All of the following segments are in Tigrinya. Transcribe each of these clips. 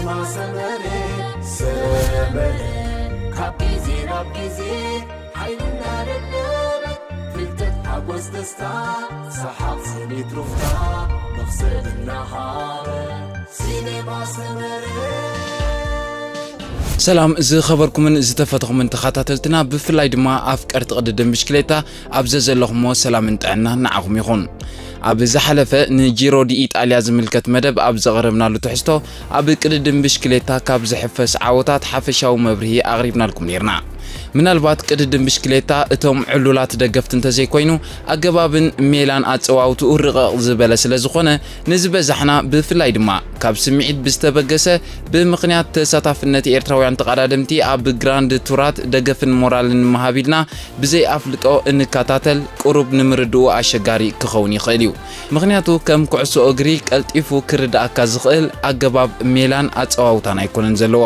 ሰመረ ሰመረ ካብ ግዜ ናብ ግዜ ሓይልና ደደበ ፍልጠት ሓጎስ ደስታ ሰሓቕ ስኒት ሩፍታ መኽሰብ እናሃበ ሲኔማ ሰመረ። ሰላም ዝኸበርኩምን ዝተፈተኹምን ተኸታተልትና፣ ብፍላይ ድማ ኣፍቀርቲ ቅድድም ብሽክሌታ ኣብ ዘዘለኹሞ ሰላምን ጥዕናን ንዓኹም ይኹን። ኣብ ዝሓለፈ ንጂሮ ዲ ኢጣልያ ዝምልከት መደብ ኣብ ዘቕረብናሉ ትሕዝቶ፣ ኣብ ቅድድም ብሽክሌታ ካብ ዝሕፈስ ዓወታት ሓፈሻዊ መብርሂ ኣቕሪብናልኩም ነይርና። ምናልባት ቅድድም ብሽክሌታ እቶም ዕሉላት ደገፍቲ እንተዘይኮይኑ፣ ኣገባብን ሜላን ኣጸዋውትኡ ርቕቕ ዝበለ ስለ ዝኾነ፣ ንዝበዛሕና ብፍላይ ድማ ካብ ስምዒት ብዝተበገሰ፣ ብምኽንያት ተሳታፍነት ኤርትራውያን ተቐዳደምቲ ኣብ ግራንድ ቱራት ደገፍን ሞራልን ንምሃብ ኢልና ብዘይ ኣፍልጦ እንከታተል፣ ቁሩብ ንምርድኡ ኣሸጋሪ ክኸውን ይኽእል እዩ። ምኽንያቱ ከም ኩዕሶ እግሪ ቀልጢፉ ክርድኣካ ዝኽእል ኣገባብ ሜላን ኣጸዋውታን ኣይኮነን ዘለዎ።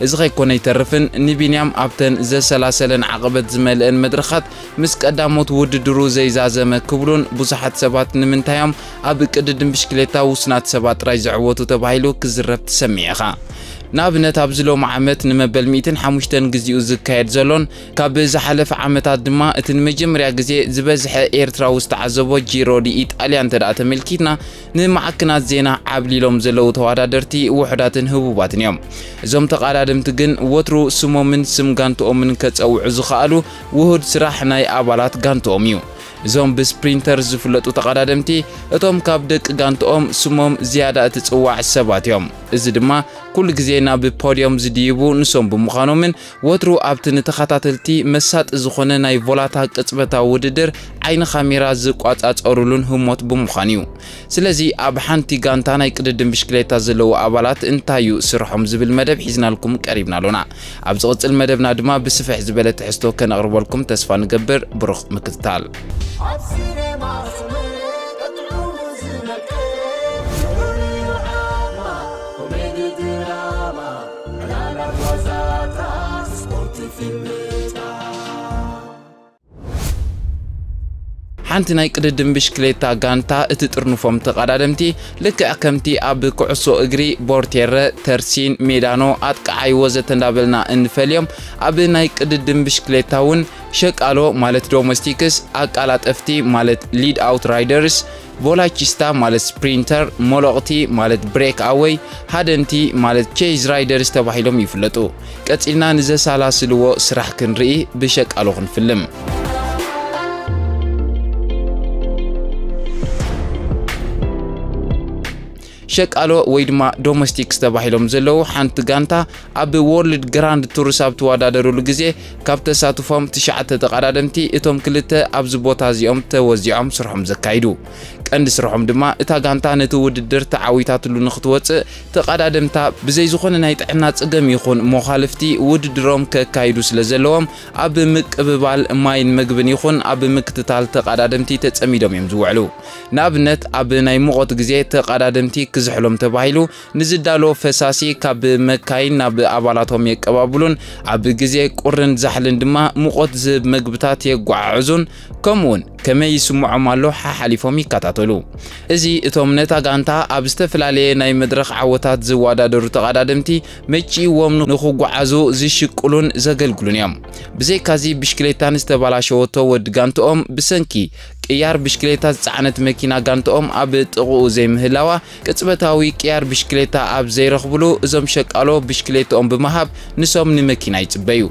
እዚ ከይኮነ ኣይተርፍን፣ ንቢንያም ኣብተን ዘሰላሰለን ዓቐበት ዝመልአን መድረኻት ምስ ቀዳሞት ውድድሩ ዘይዛዘመ ክብሉን ብዙሓት ሰባት ንምንታዮም ኣብ ቅድድም ብሽክሌታ ውሱናት ሰባት ጥራይ ዝዕወቱ ተባሂሉ ክዝረብ ትሰምዕ ኢኻ። ንኣብነት ኣብዚ ሎሚ ዓመት ንመበል ሚእትን ሓሙሽተን ግዜኡ ዝካየድ ዘሎን ካብ ዝሓለፈ ዓመታት ድማ እቲ ንመጀመርያ ግዜ ዝበዝሐ ኤርትራዊ ዝተዓዘቦ ጂሮ ዲ ኢጣልያ እንተ ደኣ ተመልኪትና፣ ንማዕክናት ዜና ዓብሊሎም ዘለዉ ተወዳደርቲ ውሑዳትን ህቡባትን እዮም። እዞም ተቐዳደምቲ ግን ወትሩ ስሞምን ስም ጋንትኦምን ከጸውዑ ዝኸኣሉ ውሁድ ስራሕ ናይ ኣባላት ጋንትኦም እዩ። እዞም ብስፕሪንተር ዝፍለጡ ተቐዳደምቲ፣ እቶም ካብ ደቂ ጋንትኦም ስሞም ዝያዳ እትጽዋዕ ሰባት እዮም። እዚ ድማ ኩሉ ግዜ ናብ ፖድዮም ዝድይቡ ንሶም ብምዃኖምን ወትሩ ኣብቲ ንተኸታተልቲ መሳጢ ዝኾነ ናይ ቮላታ ቅጽበታዊ ውድድር ዓይኒ ካሜራ ዝቋጻጸሩሉን ህሞት ብምዃን እዩ። ስለዚ ኣብ ሓንቲ ጋንታ ናይ ቅድድም ብሽክሌታ ዘለዉ ኣባላት እንታይ እዩ ስርሖም ዝብል መደብ ሒዝናልኩም ቀሪብና ኣሎና። ኣብ ዝቕጽል መደብና ድማ ብስፍሕ ዝበለ ትሕዝቶ ከነቕርበልኩም ተስፋ ንገብር። ብሩኽ ምክትታል። ኣብ ሲኔማ ሰመረ ቀጥዑ ዝነቀ ኮሜዲ ድራማ ዕላላት ዋዛታት ስፖርት ፊልምታት ሓንቲ ናይ ቅድድም ብሽክሌታ ጋንታ እትጥርንፎም ተቐዳደምቲ ልክዕ ከምቲ ኣብ ኩዕሶ እግሪ ቦርቴረ፣ ተርሲን፣ ሜዳኖ፣ ኣጥቃዓይ ወዘተ እንዳበልና እንፈልዮም፣ ኣብ ናይ ቅድድም ብሽክሌታ እውን ሸቃሎ ማለት ዶሞስቲክስ፣ ኣቃላጠፍቲ ማለት ሊድ ኣውት ራይደርስ፣ ቮላቺስታ ማለት ስፕሪንተር፣ ሞሎቕቲ ማለት ብሬክ ኣወይ፣ ሃደንቲ ማለት ቼዝ ራይደርስ ተባሂሎም ይፍለጡ። ቀጺልና ንዘሳላስልዎ ስራሕ ክንርኢ ብሸቃሎ ክንፍልም። ሸቃሎ ወይ ድማ ዶሞስቲክስ ተባሂሎም ዘለዉ ሓንቲ ጋንታ ኣብ ወርልድ ግራንድ ቱርስ ኣብ ትወዳደሩሉ ግዜ ካብ ተሳትፎም ትሽዓተ ተቐዳደምቲ እቶም ክልተ ኣብዚ ቦታ እዚኦም ተወዚዖም ስርሖም ዘካይዱ። ቀንዲ ስርሖም ድማ እታ ጋንታ ነቲ ውድድር ተዓዊታትሉ ንክትወጽእ ተቐዳደምታ ብዘይ ዝኾነ ናይ ጥዕና ጸገም ይኹን መዃልፍቲ ውድድሮም ከካይዱ ስለ ዘለዎም ኣብ ምቅብባል ማይን መግብን ይኹን ኣብ ምክትታል ተቐዳደምቲ ተጸሚዶም እዮም ዝውዕሉ። ንኣብነት ኣብ ናይ ሙቐት ግዜ ተቐዳደምቲ ክዝሕሎም ተባሂሉ ንዝዳሎ ፈሳሲ ካብ መካይን ናብ ኣባላቶም የቀባብሉን ኣብ ግዜ ቁርን ዛሕልን ድማ ሙቐት ዝህብ መግብታት የጓዓዕዙን ከምኡውን ከመይ ይስምዖም ኣሎ ሓሓሊፎም ይከታተሉ። እዚ እቶም ነታ ጋንታ ኣብ ዝተፈላለየ ናይ መድረኽ ዓወታት ዝወዳደሩ ተቐዳደምቲ መጪዎም ንኽጓዓዙ ዝሽቅሉን ዘገልግሉን እዮም። ብዘይካዚ ብሽክሌታን ዝተባላሸወቶ ወዲ ጋንትኦም ብሰንኪ ቅያር ብሽክሌታ ዝጸዓነት መኪና ጋንትኦም ኣብ ጥቕኡ ዘይምህላዋ ቅጽበታዊ ቅያር ብሽክሌታ ኣብ ዘይረኽብሉ እዞም ሸቃሎ ብሽክሌትኦም ብምሃብ ንሶም ንመኪና ይጽበዩ።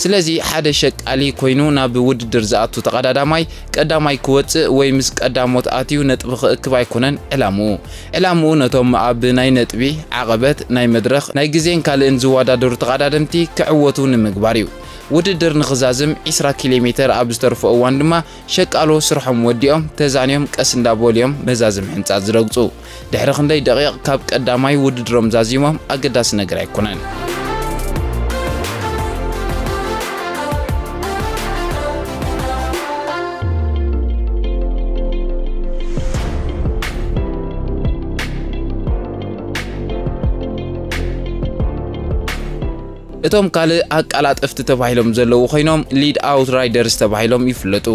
ስለዚ ሓደ ሸቃሊ ኮይኑ ናብ ውድድር ዝኣቱ ተቐዳዳማይ ቀዳማይ ክወጽእ ወይ ምስ ቀዳሞት ኣትዩ ነጥቢ ክእክብ ኣይኮነን ዕላምኡ። ዕላምኡ ነቶም ኣብ ናይ ነጥቢ፣ ዓቐበት፣ ናይ መድረኽ፣ ናይ ግዜን ካልእን ዝወዳደሩ ተቐዳደምቲ ክዕወቱ ንምግባር እዩ። ውድድር ንኽዛዝም ዒስራ ኪሎ ሜተር ኣብ ዝተርፎ እዋን ድማ ሸቃሎ ስርሖም ወዲኦም ተዛንዮም ቀስ እንዳበሉ እዮም መዛዝም ሕንጻ ዝረግጹ። ድሕሪ ክንደይ ደቂቕ ካብ ቀዳማይ ውድድሮም ዛዚሞም ኣገዳሲ ነገር ኣይኮነን። እቶም ካልእ ኣቀላጠፍቲ ተባሂሎም ዘለዉ ኮይኖም፣ ሊድ ኣውትራይደርስ ተባሂሎም ይፍለጡ።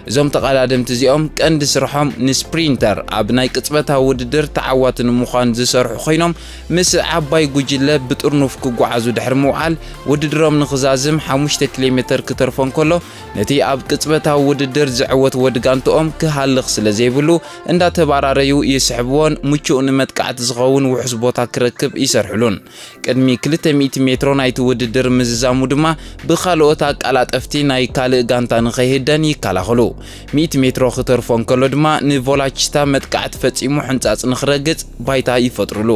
እዞም ተቐዳደምቲ እዚኦም ቀንዲ ስርሖም ንስፕሪንተር ኣብ ናይ ቅጽበታዊ ውድድር ተዓዋቲ ንምዃን ዝሰርሑ ኮይኖም፣ ምስ ዓባይ ጉጅለ ብጥርኑፍ ክጓዓዙ ድሕሪ ምውዓል፣ ውድድሮም ንኽዛዝም ሓሙሽተ ኪሎ ሜተር ክተርፎ እንከሎ፣ ነቲ ኣብ ቅጽበታዊ ውድድር ዝዕወት ወዲ ጋንትኦም ክሃልኽ ስለ ዘይብሉ፣ እንዳተባራረዩ ይስሕብዎን ምቹእ ንመጥቃዕቲ ዝኸውን ውሑስ ቦታ ክረክብ ይሰርሕሉን። ቅድሚ ክልተ ሚእቲ ሜትሮ ናይቲ ውድድር ምዝዛሙ ድማ ብኻልኦት ኣቀላጠፍቲ ናይ ካልእ ጋንታ ንኸይህደን ይከላኸሉ። ሚእቲ ሜትሮ ክተርፎ እንከሎ ድማ ንቮላቺስታ መጥቃዕቲ ፈጺሙ ሕንጻጽ ንኽረግጽ ባይታ ይፈጥሩሉ።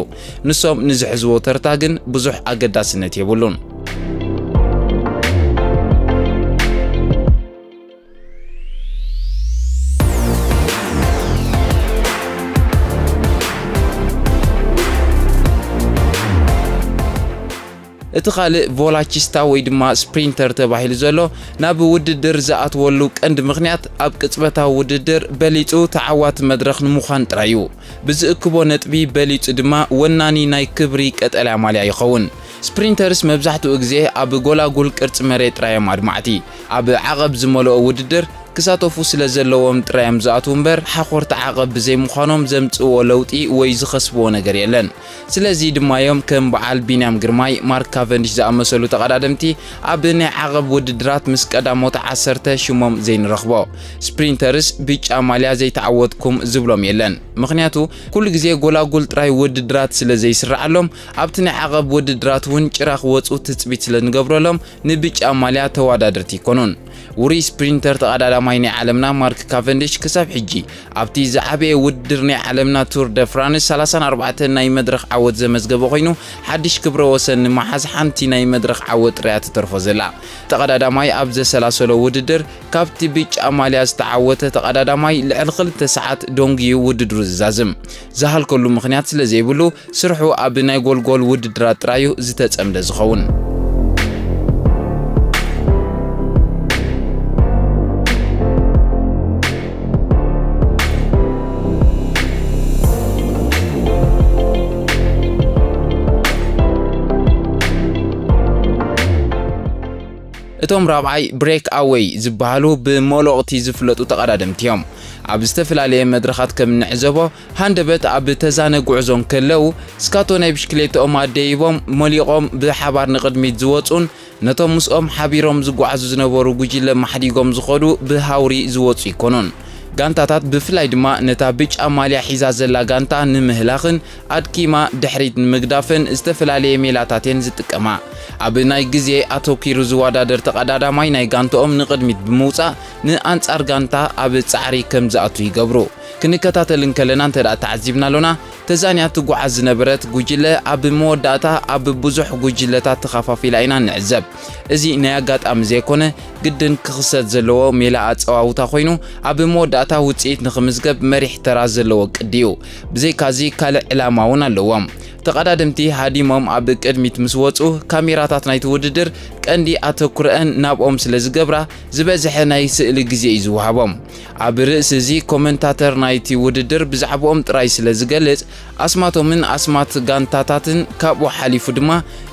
ንሶም ንዝሕዝዎ ተርታ ግን ብዙሕ ኣገዳስነት የብሉን። እቲ ካልእ ቮላቺስታ ወይ ድማ ስፕሪንተር ተባሂሉ ዘሎ ናብ ውድድር ዝኣትወሉ ቀንዲ ምኽንያት ኣብ ቅጽበታዊ ውድድር በሊጹ ተዓዋቲ መድረኽ ንምዃን ጥራይ እዩ። ብዝእክቦ ነጥቢ በሊጹ ድማ ወናኒ ናይ ክብሪ ቀጠልያ ማልያ ይኸውን። ስፕሪንተርስ መብዛሕትኡ ግዜ ኣብ ጎላጉል ቅርጺ መሬት ጥራይ እዮም ኣድማዕቲ። ኣብ ዓቐብ ዝመልኦ ውድድር ክሳተፉ ስለ ዘለዎም ጥራይ እዮም ዝኣትዉ እምበር፣ ሓኾርቲ ዓቐብ ብዘይምዃኖም ዘምጽእዎ ለውጢ ወይ ዝኸስብዎ ነገር የለን። ስለዚ ድማ እዮም ከም በዓል ቢንያም ግርማይ፣ ማርክ ካቨንዲሽ ዝኣመሰሉ ተቐዳደምቲ ኣብ ናይ ዓቐብ ውድድራት ምስ ቀዳሞት ዓሰርተ ሽሞም ዘይንረኽቦ። ስፕሪንተርስ ብጫ ማልያ ዘይተዓወትኩም ዝብሎም የለን። ምኽንያቱ፣ ኩሉ ግዜ ጎላጉል ጥራይ ውድድራት ስለ ዘይስርዓሎም፣ ኣብቲ ናይ ዓቐብ ውድድራት እውን ጭራ ክወጹ ትጽቢት ስለ ንገብረሎም፣ ንብጫ ማልያ ተወዳደርቲ ኣይኮኑን። ውሩይ ስፕሪንተር ተቐዳዳማይ ናይ ዓለምና ማርክ ካቨንዲሽ ክሳብ ሕጂ ኣብቲ ዝዓበየ ውድድር ናይ ዓለምና ቱር ደ ፍራንስ ሰላሳን ኣርባዕተን ናይ መድረኽ ዓወት ዘመዝገበ ኮይኑ፣ ሓድሽ ክብረ ወሰን ንምሓዝ ሓንቲ ናይ መድረኽ ዓወት ጥራይ እያ ትተርፎ ዘላ። ተቐዳዳማይ ኣብ ዘሰላሰሎ ውድድር ካብቲ ብጫ ማልያ ዝተዓወተ ተቐዳዳማይ ልዕሊ ክልተ ሰዓት ደንጉዩ ውድድሩ ዝዛዝም። ዝሃልከሉ ምኽንያት ስለ ዘይብሉ፣ ስርሑ ኣብ ናይ ጎልጎል ውድድራት ጥራዩ ዝተጸምደ ዝኸውን። እቶም ራብዓይ ብሬክ ኣወይ ዝበሃሉ ብመለቕቲ ዝፍለጡ ተቐዳደምቲ እዮም። ኣብ ዝተፈላለየ መድረኻት ከም እንዕዘቦ፣ ሃንደበት ኣብ ተዛነ ጉዕዞ እንከለዉ፣ ስካቶ ናይ ብሽክሌታኦም ኣደይቦም መሊቖም ብሓባር ንቕድሚት ዝወጹን ነቶም ምስኦም ሓቢሮም ዝጓዓዙ ዝነበሩ ጉጅለ ማሕዲጎም ዝኸዱ ብሃውሪ ዝወጹ ኣይኮኑን። ጋንታታት ብፍላይ ድማ ነታ ብጫ ማልያ ሒዛ ዘላ ጋንታ ንምህላኽን ኣድኪማ ድሕሪት ንምግዳፍን ዝተፈላለየ ሜላታት እየን ዝጥቀማ። ኣብ ናይ ግዜ ኣተኲሩ ዝወዳደር ተቐዳዳማይ ናይ ጋንታኦም ንቕድሚት ብምውጻእ ንኣንጻር ጋንታ ኣብ ጻዕሪ ከም ዝኣቱ ይገብሩ። ክንከታተል እንከለና እንተ ደኣ ተዓዚብና ኣሎና፣ ተዛንያ ትጓዓዝ ዝነበረት ጉጅለ ኣብ መወዳእታ ኣብ ብዙሕ ጉጅለታት ተኸፋፊላ ኢና ንዕዘብ። እዚ ናይ ኣጋጣሚ ዘይኮነ፣ ግድን ክኽሰት ዘለዎ ሜላ ኣጸዋውታ ኮይኑ፣ ኣብ መወዳእታ ውጽኢት ንኽምዝገብ መሪሕ ተራ ዘለዎ ቅዲ እዩ። ብዘይካዚ ካልእ ዕላማ እውን ኣለዎም። ተቐዳደምቲ ሃዲሞም ኣብ ቅድሚት ምስ ወጹ፣ ካሜራታት ናይቲ ውድድር ቀንዲ ኣተኩረአን ናብኦም ስለ ዝገብራ፣ ዝበዝሐ ናይ ስእሊ ግዜ እዩ ዝወሃቦም። ኣብ ርእሲ እዚ፣ ኮመንታተር ናይቲ ውድድር ብዛዕባኦም ጥራይ ስለ ዝገልጽ፣ ኣስማቶምን ኣስማት ጋንታታትን ካብኡ ሓሊፉ ድማ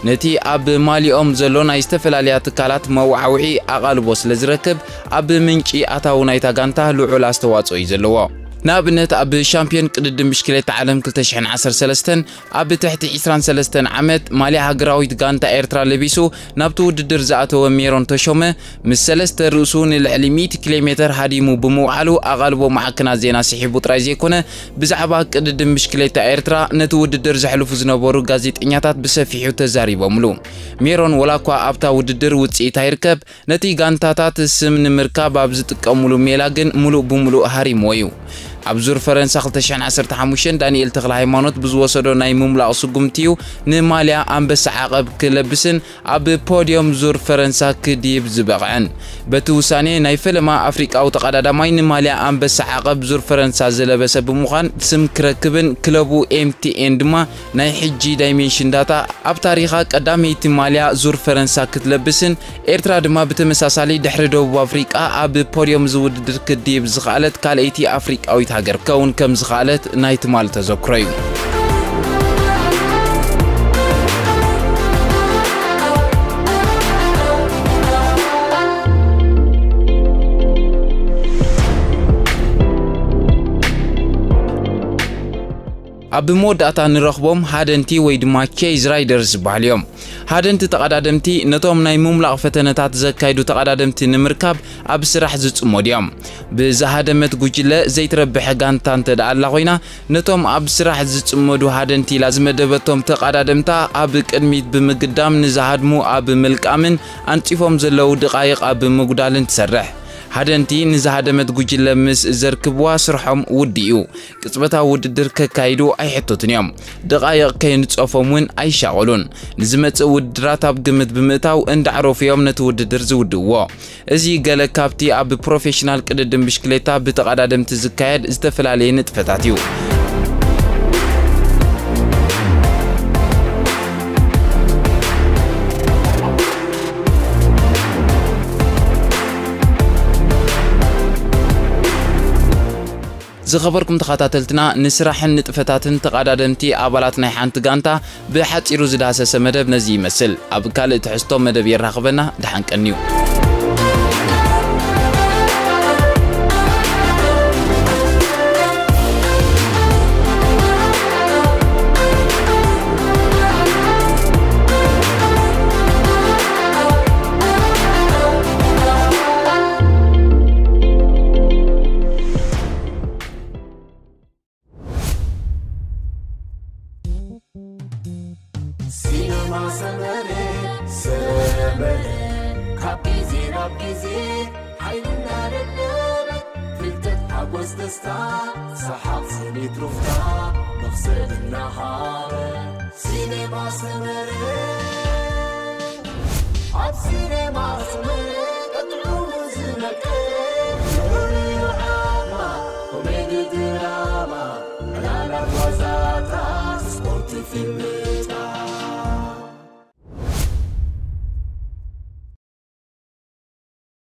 ነቲ ኣብ ማልያኦም ዘሎ ናይ ዝተፈላለያ ትካላት መወዓውዒ ኣቓልቦ ስለ ዝረክብ፣ ኣብ ምንጪ ኣታዊ ናይታ ጋንታ ልዑል ኣስተዋጽኦ እዩ ዘለዎ። ንኣብነት፣ ኣብ ሻምፒዮን ቅድድም ብሽክሌታ ዓለም ክልተ ሽሕን ዓሰርተ ሰለስተን ኣብ ትሕቲ ዕስራን ሰለስተን ዓመት ማልያ ሃገራዊት ጋንታ ኤርትራ ለቢሱ ናብቲ ውድድር ዝኣተወ ሜሮን ተሾመ፣ ምስ ሰለስተ ርእሱ ንልዕሊ ሚእቲ ኪሎ ሜተር ሃዲሙ ብምውዓሉ ኣቓልቦ ማዕከናት ዜና ስሒቡ ጥራይ ዘይኮነ፣ ብዛዕባ ቅድድም ብሽክሌታ ኤርትራ ነቲ ውድድር ዘሕልፉ ዝነበሩ ጋዜጠኛታት ብሰፊሑ ተዛሪቦምሉ። ሜሮን ወላ እኳ ኣብታ ውድድር ውጽኢት ኣይርከብ፣ ነቲ ጋንታታት ስም ንምርካብ ኣብ ዝጥቀምሉ ሜላ ግን ምሉእ ብምሉእ ሃሪምዎ እዩ። ኣብ ዙር ፈረንሳ ክልተ ሽሕን ዓሰርተ ሓሙሽተን ዳንኤል ተኽለ ሃይማኖት ብዝወሰዶ ናይ ምምላቕ ስጉምቲ እዩ ንማልያ ኣንበሳ ዓቐብ ክለብስን ኣብ ፖድዮም ዙር ፈረንሳ ክድይብ ዝበቕዐን። በቲ ውሳኔ ናይ ፈለማ ኣፍሪቃዊ ተቐዳዳማይ ንማልያ ኣንበሳ ዓቐብ ዙር ፈረንሳ ዝለበሰ ብምዃን ስም ክረክብን ክለቡ ኤምቲኤን ድማ ናይ ሕጂ ዳይሜንሽን ዳታ ኣብ ታሪኻ ቀዳመይቲ ማልያ ዙር ፈረንሳ ክትለብስን ኤርትራ ድማ ብተመሳሳሊ ድሕሪ ደቡብ ኣፍሪቃ ኣብ ፖድዮም ዝውድድር ክድይብ ዝኸኣለት ካልኣይቲ ኣፍሪቃዊት ሃገር ከውን ከም ዝኸኣለት ናይ ትማል ተዘክሮ እዩ። ኣብ መወዳእታ ንረኽቦም ሃደንቲ ወይ ድማ ኬዝ ራይደርስ ዝበሃሉ እዮም። ሃደንቲ ተቐዳደምቲ ነቶም ናይ ምምላቕ ፈተነታት ዘካይዱ ተቐዳደምቲ ንምርካብ ኣብ ስራሕ ዝጽመዱ እዮም። ብዝሃደመት ጉጅለ ዘይትረብሕ ጋንታ እንተ ደኣ ኣላ ኮይና፣ ነቶም ኣብ ስራሕ ዝጽመዱ ሃደንቲ ኢላ ዝመደበቶም ተቐዳደምታ ኣብ ቅድሚት ብምግዳም ንዝሃድሙ ኣብ ምልቃምን ኣንጺፎም ዘለዉ ድቓይቕ ኣብ ምጉዳልን ትሰርሕ። ሃደንቲ ንዝሃደመት ጉጅለ ምስ ዘርክብዋ ስርሖም ውዲ እዩ። ቅጽበታዊ ውድድር ከካይዱ ኣይሕተቱን እዮም። ድቓይቕ ከይንጸፎም እውን ኣይሻቐሉን። ንዝመጽእ ውድድራት ኣብ ግምት ብምእታው እንዳዕረፉ እዮም ነቲ ውድድር ዝውድእዎ። እዚ ገለ ካብቲ ኣብ ፕሮፌሽናል ቅድድም ብሽክሌታ ብተቐዳደምቲ ዝካየድ ዝተፈላለየ ንጥፈታት እዩ። ዝኸበርኩም ተኸታተልትና፣ ንስራሕን ንጥፈታትን ተቐዳደምቲ ኣባላት ናይ ሓንቲ ጋንታ ብሓጺሩ ዝዳሰሰ መደብ ነዚ ይመስል። ኣብ ካልእ ትሕዝቶ መደብ የራኽበና። ደሓን ቀንዩ። ሲነማ ሰመረ፣ ሰመረ፣ ካብ ግዜ ናብ ግዜ ሓይልና ደለበ፣ ፍልጠት፣ ሓጎስ፣ ደስታ፣ ሰሓቕ፣ ስኒት፣ ሩፍታ፣ መኽሰብ እናሃበ። ሲነማ ሰመረ። ኣብ ሲነማ ሰመረ ቀጥዑ ዝነቀ፣ ኮሜዲ፣ ድራማ፣ ዕላላት፣ ዋዛታት፣ ስፖርት፣ ፊልም፣